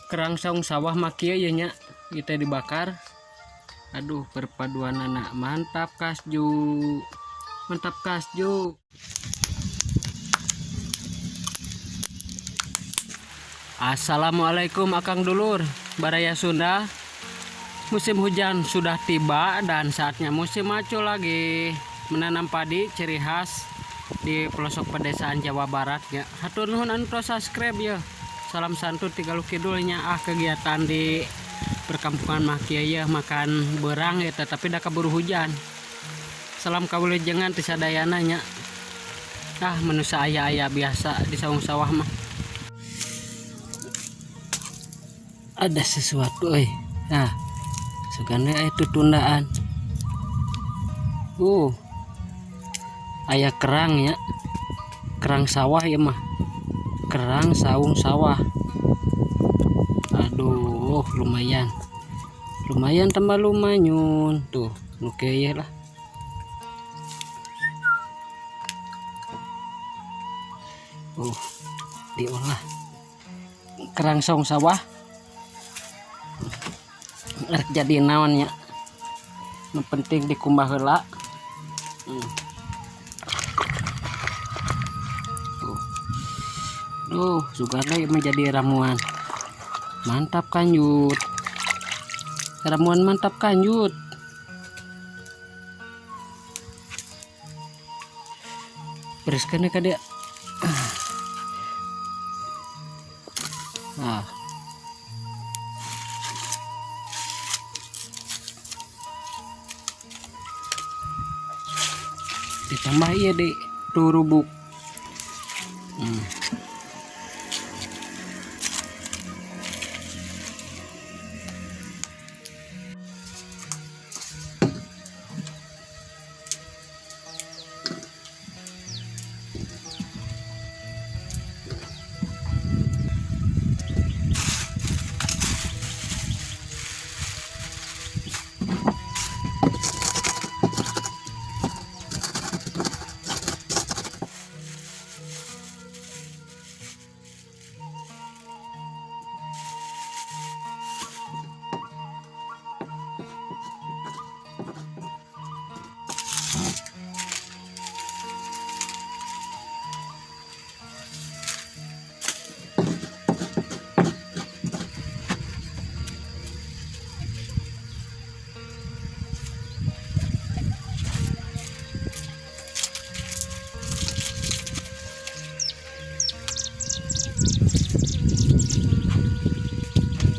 Kerangsong sawah mah kieu ye nya, kita dibakar. Aduh, perpaduan anak mantap kasju. Mantap kasju. Assalamualaikum Akang Dulur, Baraya Sunda. Musim hujan sudah tiba dan saatnya musim macul lagi. Menanam padi ciri khas di pelosok pedesaan Jawa Barat ya. Hatur nuhun anu tos subscribe ya. Salam santun Tigaluh Kidul nya. Ah, kegiatan di perkampungan mah kieu ya, makan berang ya, tapi dah kaburu hujan. Salam kawilujengan ti sadayana nya. Ah, manusia aya-aya biasa di saung sawah mah. Ada sesuatu euy. Nah, sugana itu tundaan. Aya kerang ya. Kerang sawah ya mah. Kerang saung sawah. Aduh, lumayan. Lumayan tambah lumayun. Tuh, nu kieu lah. Diolah. Kerang saung sawah. Rek jadi naon nya. Nu penting dikumbah heula. Tuh. Duh, sugana ieu menjadi ramuan. Mantap kanjut. Ramuan mantap kanjut. Bereskeun ka dia. Nah. Ditambah iya deh turubuk.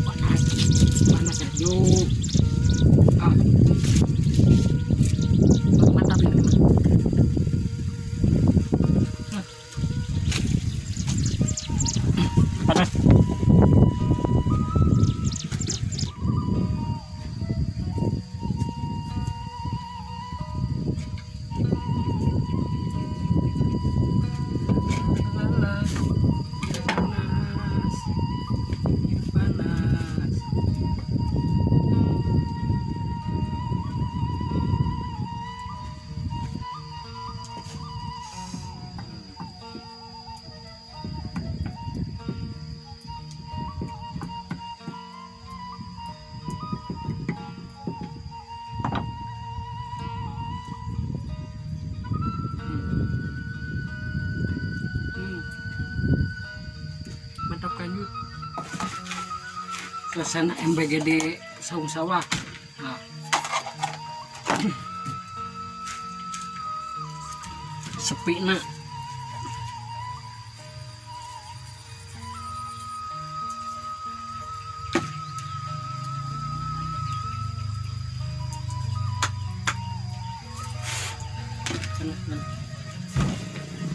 Panas, panas sejuk. Ah. Mantap ini mah. Panas. Lala, panas, panas. Mantap kanjut. Suasana MBG di saung sawah. Nah. Sepi nak.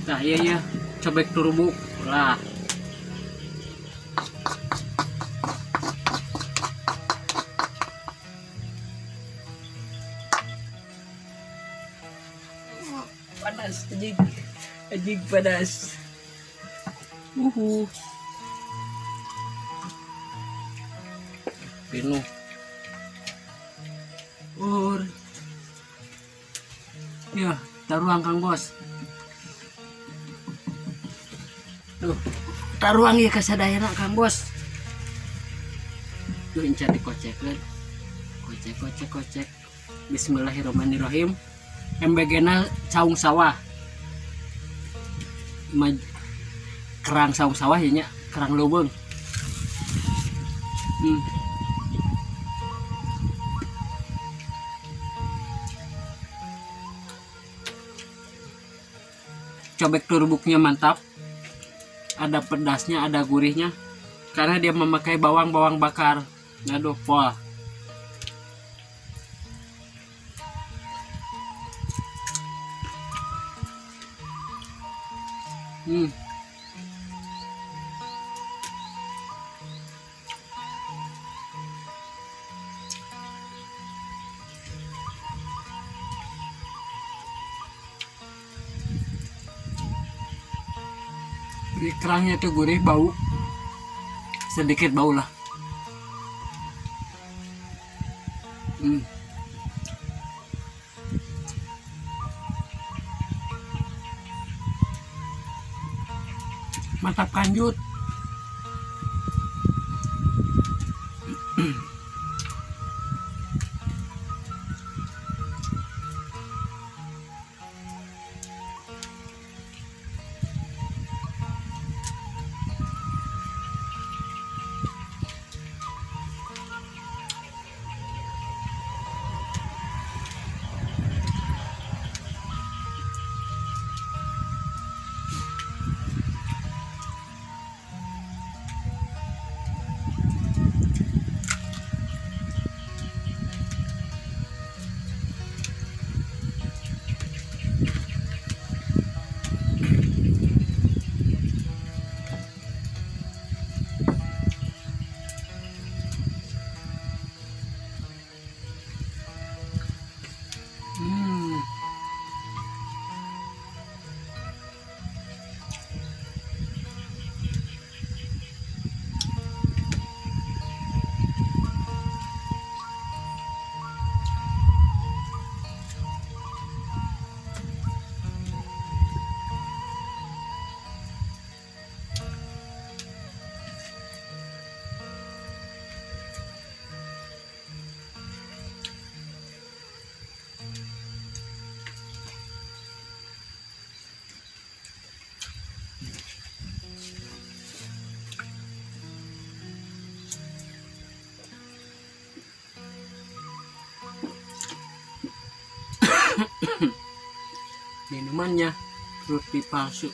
Nah, iya ya, cobek turubuk lah. Panas, ajig, ajig panas. Uhu. Penuh. Ur. Ya, taruang Kang Bos. Tuh, taruang ya kasadayana Kang Bos. Duh, encan dikocekkeun. Kocek, kocek, kocek. Bismillahirrahmanirrahim. MBG na saung sawah. Kerang saung sawah ya nya, kerang leuweung. Cobek turbuknya mantap. Ada pedasnya, ada gurihnya. Karena dia memakai bawang-bawang bakar. Aduh, pol. Jadi kerangnya itu gurih, bau sedikit bau lah. Mantap kanjut. Minumannya roti palsu.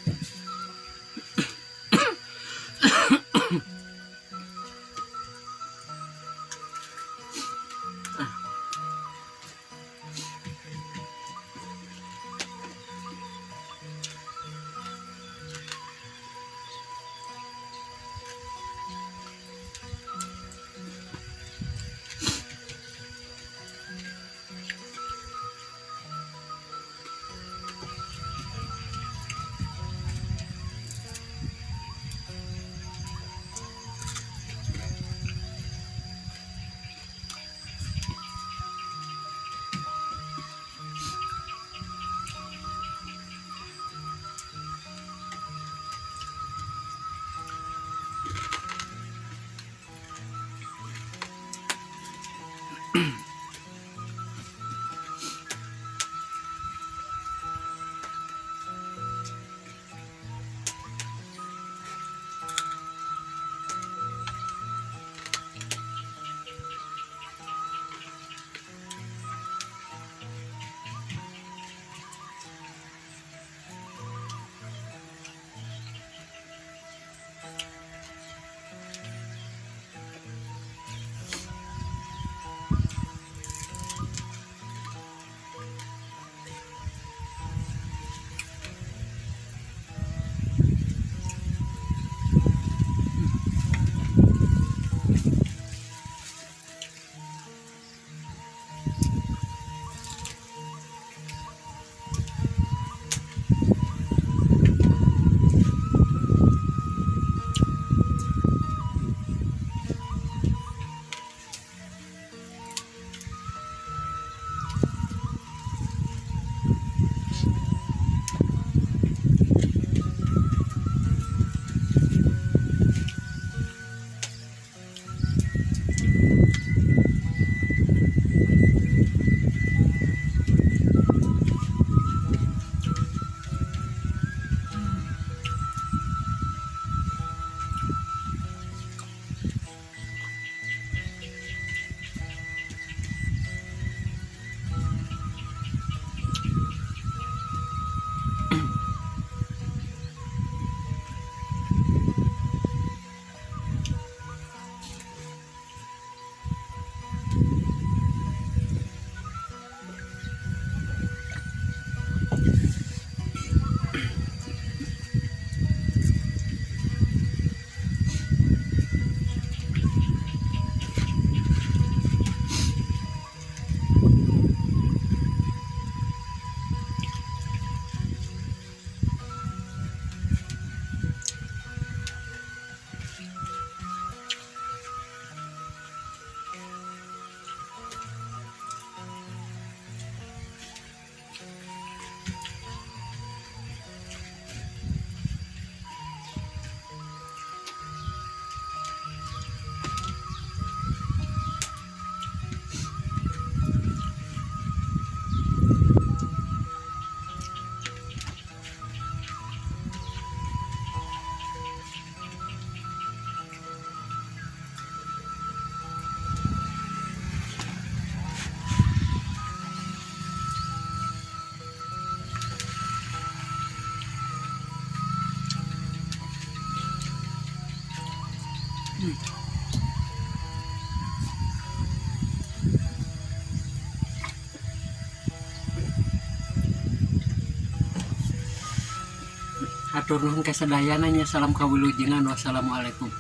Hatur nuhun kasadayana nya, salam kawilujengan, wassalamualaikum.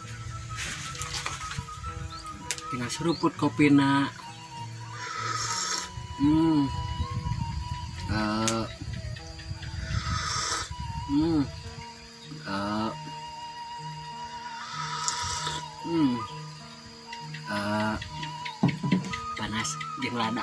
Tinggal seruput kopina. Panas jeung lada.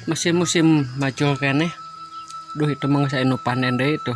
Masih musim macul keneh. Duh, itu mah saya nu panen deui itu.